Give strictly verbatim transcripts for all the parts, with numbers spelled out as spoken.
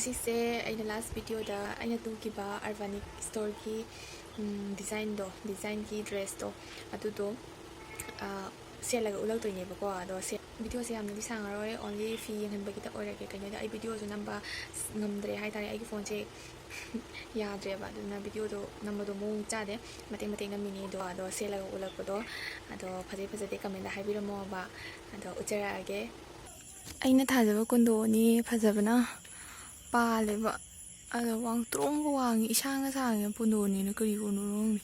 ꯑꯩꯁꯦ ꯑꯩꯅ last video ꯗ ꯑꯩꯅ ꯇꯨꯈꯤꯕ Urbanic Store ꯒꯤ, ꯎꯝ, design ꯗꯣ, design ꯒꯤ dress ꯇꯣ, ꯑꯗꯨꯗꯣ, ꯑ, ꯁꯦꯠꯂꯒ ꯎꯠꯂꯛꯇꯣꯏꯅꯦꯕꯀꯣ꯫ ꯑꯗꯣ ꯁꯦ-, video ꯁꯦ ꯌꯥꯝꯅꯗꯤ ꯁꯥꯡꯉꯔꯣꯏ, only ꯐꯤ ꯌꯦꯡꯍꯟꯕ ꯈꯤꯇꯪ ꯑꯣꯏꯔꯒꯦ꯫ ꯀꯩꯅꯣꯗ ꯑꯩ video ꯁꯨ ꯅꯝꯕ ꯉꯝꯗ꯭ꯔꯦ ꯍꯥꯏꯇꯥꯔꯦ, ꯑꯩꯒꯤ phone ꯁꯦ ꯌꯥꯗ꯭ꯔꯦꯕ, ꯑꯗꯨꯅ video ꯗꯣ ꯅꯝꯕꯗꯣ ꯃꯑꯣꯡ ꯆꯥꯗꯦ, ꯃꯇꯦꯛ ꯃꯇꯦꯛ ꯅꯝꯃꯤꯅꯦ꯫ ꯑꯗꯣ, ꯑꯗꯣ ꯁꯦꯠꯂꯒ ꯎꯠꯂꯛꯄꯗꯣ, ꯑꯗꯣ ꯐꯖꯩ ꯐꯖꯗꯦ comment ꯗ ꯍꯥꯏꯕꯤꯔꯝꯃꯣꯕ, ꯑꯗꯣ ꯎꯠꯆꯔꯛꯑꯒꯦ꯫ ꯑꯩꯅ ꯊꯥꯖꯕ ꯀꯨꯟꯗꯣꯅꯤ, ꯐꯖꯕꯅ ꯄꯥꯜꯂꯦꯕ꯫ ꯑꯗꯣ ꯋꯥꯡꯇ꯭ꯔꯣꯡꯒ ꯋꯥꯡꯉꯤ, ꯏꯁꯥꯡꯒ ꯁꯥꯡꯉꯦ, ꯀꯨꯟꯗꯣꯅꯤꯅ ꯀꯔꯤ ꯀꯨꯟꯗꯣꯅꯣ ꯈꯪꯗꯦ꯫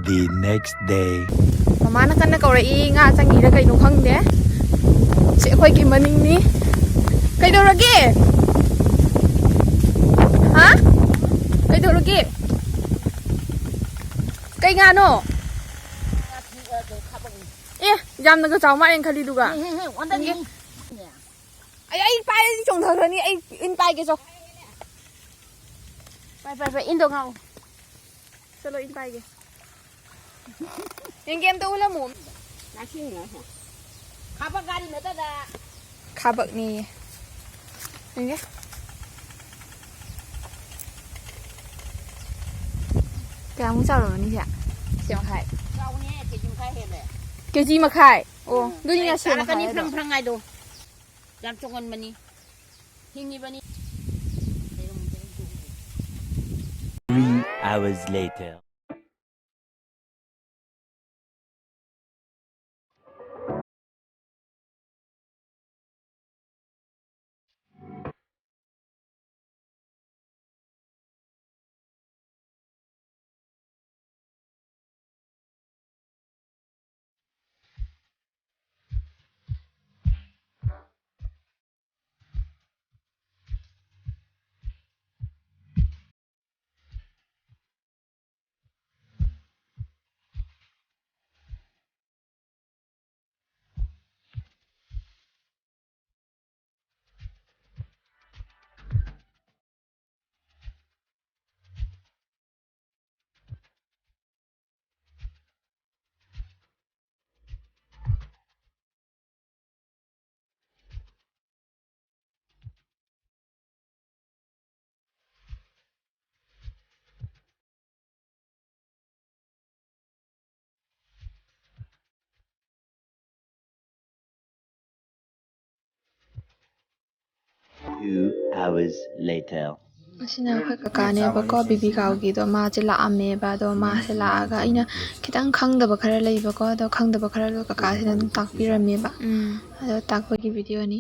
The next day. ꯃꯃꯥꯅ ꯀꯟꯅ ꯀꯧꯔꯛꯏ, ꯉꯥ ꯆꯪꯉꯤꯔ ꯀꯩꯅꯣ ꯈꯪꯗꯦ꯫ ꯁꯤ ꯑꯩꯈꯣꯏꯒꯤ ꯃꯅꯤꯡꯅꯤ꯫ ꯀꯩꯗꯧꯔꯒꯦ? ꯍꯥ? ꯀꯩꯗꯧꯔꯒꯦ? ꯀꯩ ꯉꯥꯅꯣ? ꯑꯦ, ꯌꯥꯝꯅꯒ ꯆꯥꯎ ꯃꯥꯜꯂꯦ ꯈꯜꯂꯤꯗꯨꯒ꯫ ꯍꯦ, ꯍꯦ, ꯍꯦ, ꯑꯣꯟꯗꯅꯤ꯫ ꯌꯦꯡꯒꯦ꯫ ꯑꯩ, ꯑꯩ ꯄꯥꯏꯔꯗꯤ ꯆꯣꯡꯊꯈ꯭ꯔꯅꯤ꯫ ꯑꯩ ꯏꯟ ꯄꯥꯏꯒꯦ, ꯆꯣ꯫ ꯄꯥꯏ, ꯄꯥꯏ, ꯄꯥꯏ, ꯏꯟꯗꯣ ꯉꯥꯎ꯫ ꯆꯠꯂꯣ, ꯏꯟ ꯄꯥꯏꯒꯦ꯫ ꯌꯦꯡꯒꯦ, ꯑꯝꯇ ꯎꯠꯂꯝꯃꯨ꯫ ꯅꯥꯁꯤꯡꯅ ꯍꯦ꯫ ꯈꯥꯕꯛ ꯒꯥꯔꯤ ꯃꯇꯗ꯫ ꯈꯥꯕꯛꯅꯤ꯫ ꯌꯦꯡꯒꯦ꯫ ꯀꯌꯥꯃꯨꯛ ꯆꯥꯎꯔꯝꯃꯅꯤ ꯁꯦ? ꯀꯦꯖꯤ ꯃꯈꯥꯏ꯫ ꯆꯥꯎꯕꯅꯦ, ꯀꯦꯖꯤ ꯃꯈꯥꯏ ꯍꯦꯜꯂꯦ꯫ ꯀꯦꯖꯤ ꯃꯈꯥꯏ? ꯑꯣ, ꯎꯝ꯫ ꯑꯗꯨꯗꯤ ꯑꯩ ꯉꯁꯤ ꯆꯥꯔꯛꯀꯅꯤ, ꯃꯈꯥꯏ ꯐ꯭ꯔꯪ ꯑꯗꯣ꯫ ꯐ꯭ꯔꯪ ꯍꯥꯏꯗꯣ꯫ ꯌꯥꯝ ꯆꯣꯡꯒꯟꯕꯅꯤ꯫ ꯍꯤꯡꯉꯤꯕꯅꯤ꯫ Three hours later. Two hours later. ꯑꯁꯤꯅ ꯑꯩꯈꯣꯏ ꯀꯀꯥꯅꯦꯕꯀꯣ, ꯕꯤꯕꯤ ꯀꯥꯎꯒꯤꯗꯣ꯫ ꯃꯥꯁꯦ ꯂꯥꯛꯑꯝꯃꯦꯕ꯫ ꯑꯗꯣ ꯃꯥꯁꯦ ꯂꯥꯛꯑꯒ ꯑꯩꯅ ꯈꯤꯇꯪ ꯈꯪꯗꯕ ꯈꯔ ꯂꯩꯕꯀꯣ, ꯑꯗꯣ ꯈꯪꯗꯕ ꯈꯔꯗꯣ ꯀꯀꯥꯁꯤꯅ ꯑꯗꯨꯝ ꯇꯥꯛꯄꯤꯔꯝꯃꯦꯕ꯫ ꯎꯝ ꯑꯗꯣ ꯇꯥꯛꯄꯒꯤ ꯚꯤꯗꯤꯑꯣꯅꯤ꯫